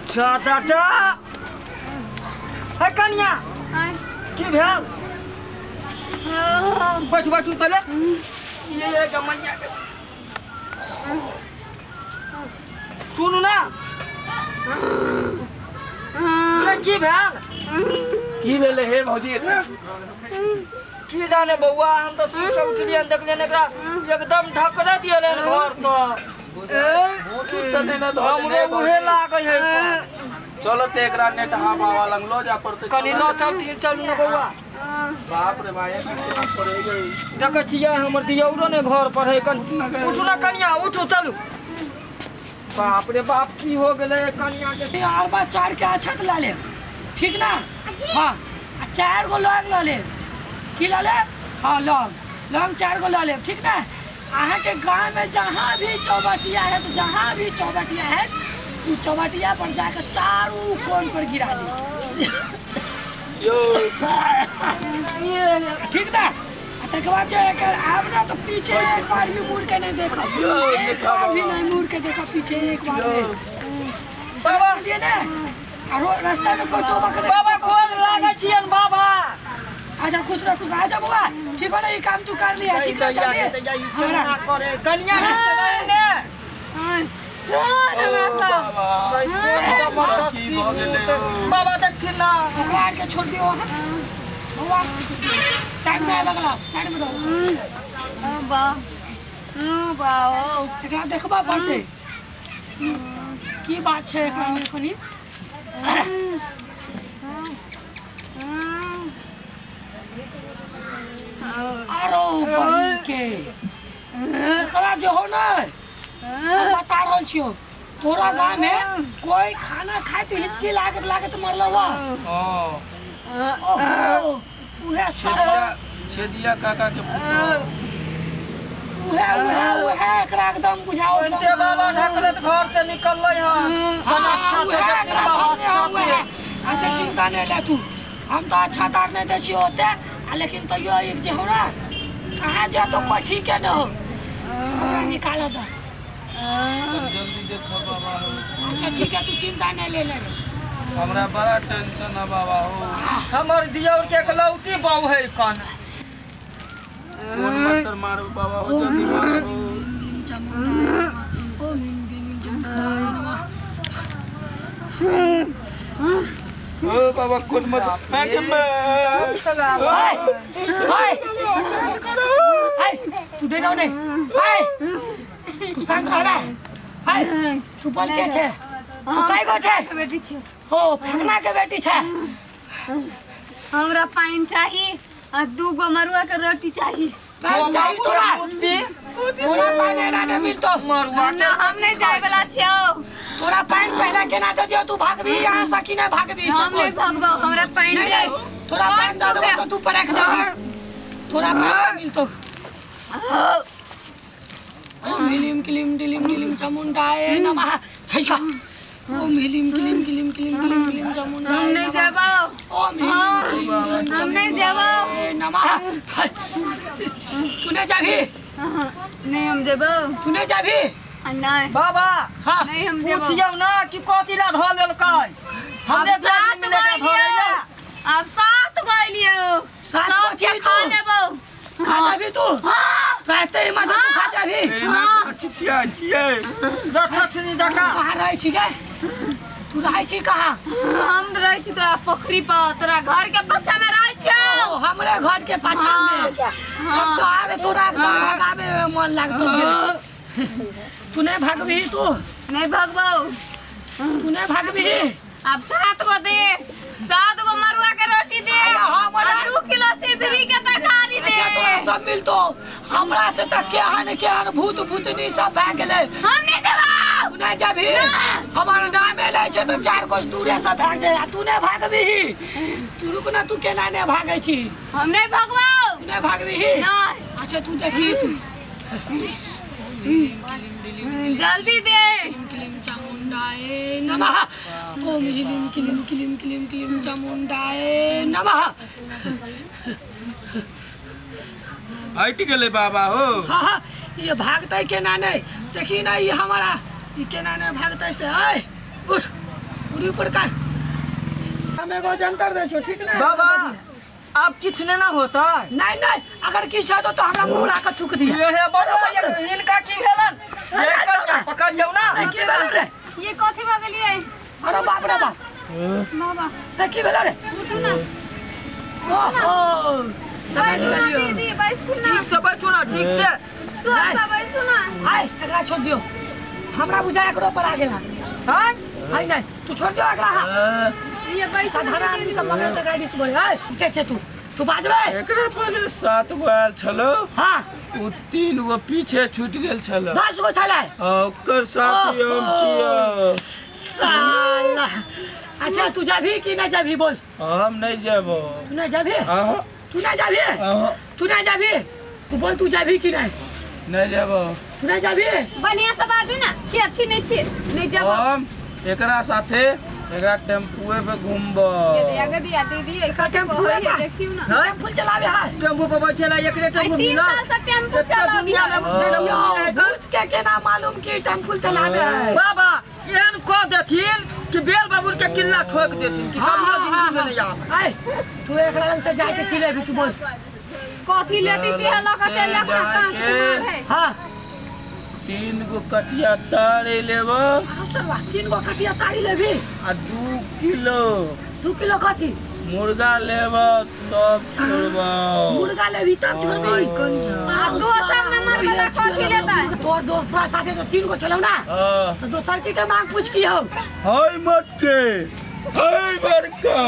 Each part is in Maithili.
चा चा चा हे कन्या की भेल बैठू बैठू पहले ये गमैया सुनू ना की भेल की भेलै हे भौजी की जाने बौआ हम तो सुन के उठलियन देखलियन एकरा एकदम ढकरत गेलन घर से हमरे उहे लागै है चलो ते एकरा नेट हवा लंगलो जा पड़ते कनी न चल चलू न बौआ बाप रे भाई पड़े गई देखै छियै हमर दियौरो ने घर पर है कन उठू ना कनिया उठू चलू बाप रे बाप की हो गेलै कनिया के अरबा चार के अछत ला ले ठीक ना हां आ चार गो लौंग ल ले की ल ले हां लौंग लौंग चार गो ल ले ठीक ना। अहाँ के गांव में जहाँ भी चौबटिया है तो जहाँ भी चौबटिया है तू चौबटिया पर जाकर चारों कोण पर गिरा दी ठीक ना। तक बाद जो आब ना तो पीछे एक बार भी मुड़ के नहीं देखा, एक बार भी नहीं मुड़ के देखा पीछे एक बार नहीं, समझ लिए ना। और रास्ता में कोई तोबा करे बाबा कोन लागे छियन बाबा। अच्छा खुश रह खुश रह, आजा बुआ ठीक हो ना, ये काम तू कर लिया ठीक है। चलिए हमरा करे कन्या के ने हां हमरा सब बाबा देखिन ना हमरा आर के छोड़ दियो वहां बुआ साइड में बगला साइड में रहो। बा बा ओ एकरा देखबा पड़ते की बात छै एकरा में कनी। आरो बहिन के एकरा जे हो ना हम बता रहल छियो तोरा गांव में कोई खाना खाए तो हिचकी लागत लागत मरलो वा। हां ओहो उहे छेदिया काका के उहे उहे उहे एकरा एकदम बुझाओ ते बाबा ढकलत घर से निकललै हन। अच्छा से अच्छा से अच्छा चिंता नहीं ले तू, हम तो अच्छा तार नहीं दै छियो ओते, लेकिन तैयो एक जे हो ना कहाँ जा तो कोई ठीक है न हो निकाल दे जल्दी देखो बाबा। अच्छा ठीक है तू चिंता नहीं ले ले, हमरा बड़ा टेंशन है बाबा हो। हमर दियौर के एकलौती बहू है कन कोन मंत्र मारू बाबा हो जल्दी मारू। ओ बाबा कोन मंत्र मैं के मैं ओए ओए तू डर जाओ नहीं, ओए तू शांत रह बे, ओए तू बोल के छे तू काय गो छे बेटी छे हो फेकना के बेटी छे। हमरा पानी चाही आ दू गो मरुआ के रोटी चाही। पानी चाही तोरा तोरा पानी ना नहीं मिलतो मरुआ ना हम नहीं जाए वाला छियो। तोरा पानी पहला के ना दे दियो तू भागबी यहां से कि नहीं भागबी? हम नहीं भागबो हमरा पानी दे। तोरा पानी दे देबो तो तू पड़क जाबी, तोरा पानी मिलतो। ओम ह्रीम क्लीम डिलीम डिलीम चामुंडाय नमः। ओम ह्रीम क्लीम क्लीम क्लीम क्लीम क्लीम चामुंडाय। हम नहीं जाबो। ओम ह्रीम क्लीम हम नहीं जाबो नमः। तू नहीं जाबी? नहीं हम जाबो। तू नहीं जाबी? नहीं बाबा। हां नहीं हम जाबो। पूछियौ ना कि कथी ला धऽ लेलकै हमरे साथ मिले धऽ ले। अब सात गो लियो सात गो छी खा लेबो। खा जाबी तू? हां रहते ही मत तू खा जाबी। एना छिछिया छियै राक्षसनी जका। कहां रहै छी गे तू? रहै छी कहां? हम रहै छी तोरा पोखरी पर, तोरा घर के पाछा में रहै छियौ। हमरे घर के पाछा में तब तो आरे तोरा एकदम भगावे में मन लागतो गे। तू नहीं भागबी? तू नहीं भागबो। तू नहीं भागबी? अब सात गो दे, सात गो मरुआ के रोटी दे और 2 किलो सिधरी के तरकारी दे। अच्छा तोरा सब मिलतो हमरा से त केहन केहन भूत भूतनी सब भए गेलै। हम नहीं देबो। तू नहीं जाबी? हमार नाम एलै छै तो 4 कोस दूरे से भाग जाय, तू नहीं भागबी? तू रुक ना, तू केना नहीं भागै छी? हम नहीं भागबो। तू नहीं भागबी? नहीं। अच्छा तू देखी तू जल्दी दे। क्लीम चामुंडाय नमः। ओम ह्रीम क्लीम क्लीम क्लीम क्लीम चामुंडाय नमः। हटि गेलै बाबा हो। हाँ हाँ ये भागतै केना नहीं देखी ना, ये हमारा ये केना नहीं भागतै से। आय उठ मुड़ी ऊपर कर। हम एगो जंतर दै छो ठीक ना बाबा। आप किछ ने ना होता। नहीं नहीं अगर किछ होतो तो हमरा मुंह ला के थूक दिया। ये हे बड़ा इनका की भेलन? ये पकड़ जाओ ना। की भेलन रे? ये कथि भ गेलियै? अरे बाप रे बाप। बाबा ए की भेलन रे? उठू ना। ओहो समझ गेलियो दीदी बैठू ना। ठीक से बैठू ना ठीक से। स्वस्थ बैठू ना। आय एकरा छोड़ दियो हमरा बुझा एकरो पर आ गेला। हां हाय नहीं तू छोड़ दियो एकरा। हां ये बैठ साधारण आदमी सब मगर त गाड़ी से बोले। ए के छे तू तू बाजबे? एकरा पहिले 7 गो आयल छलो। हां उ 3 गो पीछे छूट गेल छलो। 10 गो छलै। ओकर साथी हम छियो साला। अच्छा तू जाबी कि नहीं जाबी बोल? हम नहीं जाबो। तू नहीं जाबी? हां। तू नहीं जाबी? हां। तू नहीं जाबी? तू बोल तू जाबी कि नहीं? नहीं जाबो। तू नहीं जाबी? बढ़िया से बाजू ना कि अच्छी नहीं छी नहीं जाबो। हम एकरा साथे एकरा टेम्पुए पे घूमबो। ये दिया दीदी एकरा टेम्पू है देखियो ना। टेम्पू चलावे है। टेम्पू पर बैठेला एकरे टेम्पू 3 साल से टेम्पू चलावी है। भूत के केना मालूम कि टेम्पू चलावे है। बाबा एहन कह देथिन कि बेल बाबूर के किल्ला ठोक देथिन कि कभियो जिंदगी में नहीं आवे। ए तू एकरा रंग से जाके की लेबी तू बोल? कथी लेती से ल के चल जा कांच कुमार है। हां 3 गो कटिया तारी लेबो। सरवा 3 गो कटिया तारी लेबी आ 2 किलो 2 किलो कथी मुर्गा लेबो तब छोड़बो। मुर्गा लेबी तब छोड़बी। आ दोसर नंबर वाला कथी लेता? तोर दोस्त तोरा साथे तो 3 गो छलौ ना। हां तो दोसर की के मांग पूछ की हो? हाय मटके हाय बड़का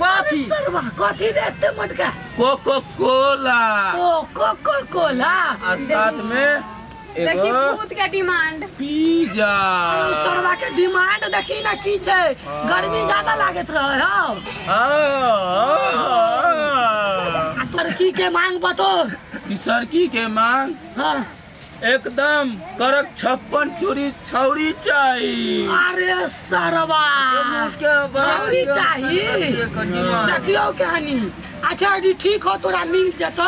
कथी सरवा कथी रे एते मटका? कोको कोला। ओ कोको कोला आ साथ में देखी भूत के डिमांड पिज्जा। सरवा के डिमांड देखी ना की छै। गर्मी ज्यादा लागत रहे हो। हां लड़की के मांग बतो। लड़की के मांग? हां एकदम करक 56 चूड़ी छौड़ी चाहिए। अरे सरवा छौड़ी चाहिए देखियो कहानी। अच्छा जी ठीक हो तोरा मिल जतो।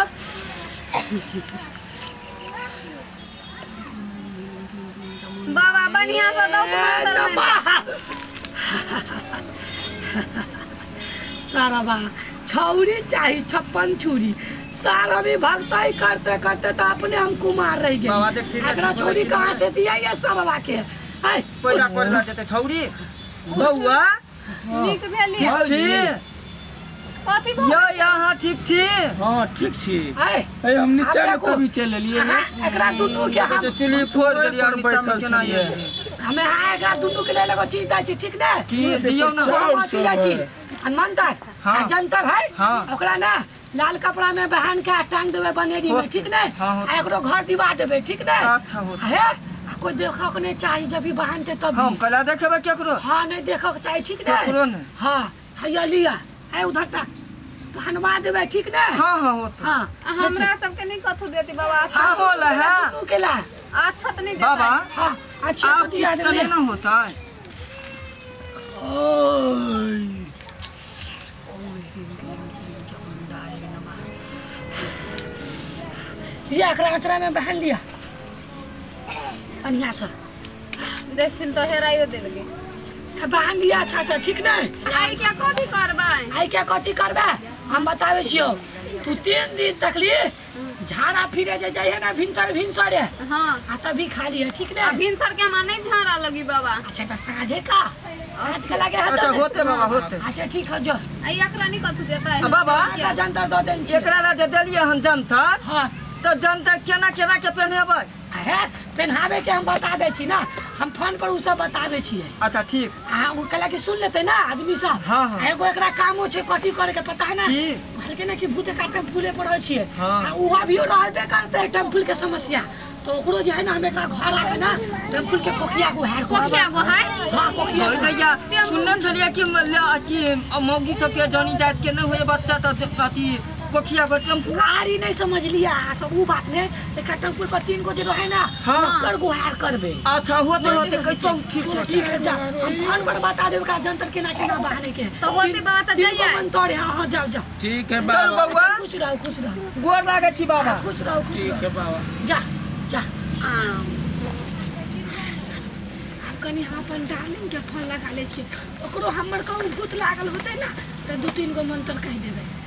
बाबा बढ़िया से दो सारा छौड़ी चाहिए 56 छुरी। सारा भी भगताई करते करते तो अपने हम कुमार रह गए। एकरा छौड़ी कहाँ से दिया ये सरवा के? आय पैदा कर जेते छौड़ी बौआ नीक भेली छी कथी भ यो यहाँ ठीक छी? हां ठीक छी। आय ए हम नीचा में कभी चल लेलिए। एकरा दुनू के हम चुली फोड़ देलिए और नीचा में केना ये हमें। हां एकरा दुनू के ले एगो चीज दै छी ठीक ने? की दियौ ना। हम जाइ छी मंतर आ जंतर है ओकरा ना लाल कपड़ा में बहन के टांग देबै बनेरी में ठीक ने? आ एकरो घर दिवा देबै ठीक ने? अच्छा हो हे आ कोई देखऽ के नहीं चाही जब भी बहनते तब हम कला देखेबै केकरो। हां नहीं देखऽ के चाही ठीक ने? केकरो ने। हां हैया लिया आ उधर तक पहनवा देबै ठीक ने? हां हां होत। हां हमरा सब के नहीं कथु देती बाबा। अच्छा हां होला है दुनू के ला। अच्छा त नहीं देता बाबा। हां अच्छा तो दिया देले ना होता है। ओय ये एकरा अचरा में बहन लिया बढ़िया से। देखिन तो हेराइयो देलके। बहन लिया अच्छा से ठीक ने? आई क्या कथी करबै? आई क्या कथी करबै हम बताबै छियो। तू 3 दिन तक लिए झाड़ा फिरे जे जाय है ना भिनसर भिनसरे। हां आ तभी खा लिया ठीक ने? भिनसर के हमरा नहीं झाड़ा लगी बाबा। अच्छा त साँझे का साँझ के लागे है। अच्छा होते बाबा होते। अच्छा ठीक है जो। आई एकरा नहीं कथु देता है बाबा। एकरा जंतर the then छी। एकरा ला जे देलिए हम जंतर। हां त जंतर केना केना के पहनेबै? है पहनावे के हम बता दै छी ना, हम फोन पर उ सब बताबै छियै। अच्छा ठीक। आ उ कहला कि सुन लेते ना आदमी सब। हां एगो एकरा कामो छै कथी करे के पता है ना? की कहलके ना कि भूत का टेम्पुले पर रहै छियै। हां आ उहा भी रहबे करते टेम्पुल के समस्या तो ओकरो जे है ना हम एकरा घर आके ना टेम्पुल के कोकिया गुहार कोकिया गुहार। हां कोकिया भैया सुनने छलियै कि कि मौगी सब के जानी जात के न होय बच्चा त अथी कोखिया पर टेम्पू आरी नहीं समझ लिया सब उ बात ने। एकरा टेम्पुल पर 3 गो जे रहे ना ओकर गुहार करबे। अच्छा होते होते कैसो ठीक छै ठीक है जा हम फोन पर बता देब का जंतर केना केना बहाने के तो होते बाबा त जाइए मंतर। हां हां जाओ जाओ ठीक है बाबा। चल बौआ खुश रहो खुश रहो। गोर लागे छी बाबा। खुश रहो खुश रहो। ठीक है बाबा जा जा। कनि हम अपन डार्लिंग के फोन लगा लै छियै, ओकरो हमर कहूँ भूत लागल होतै ने तऽ 2-3 गो मंत्र कहि देबै।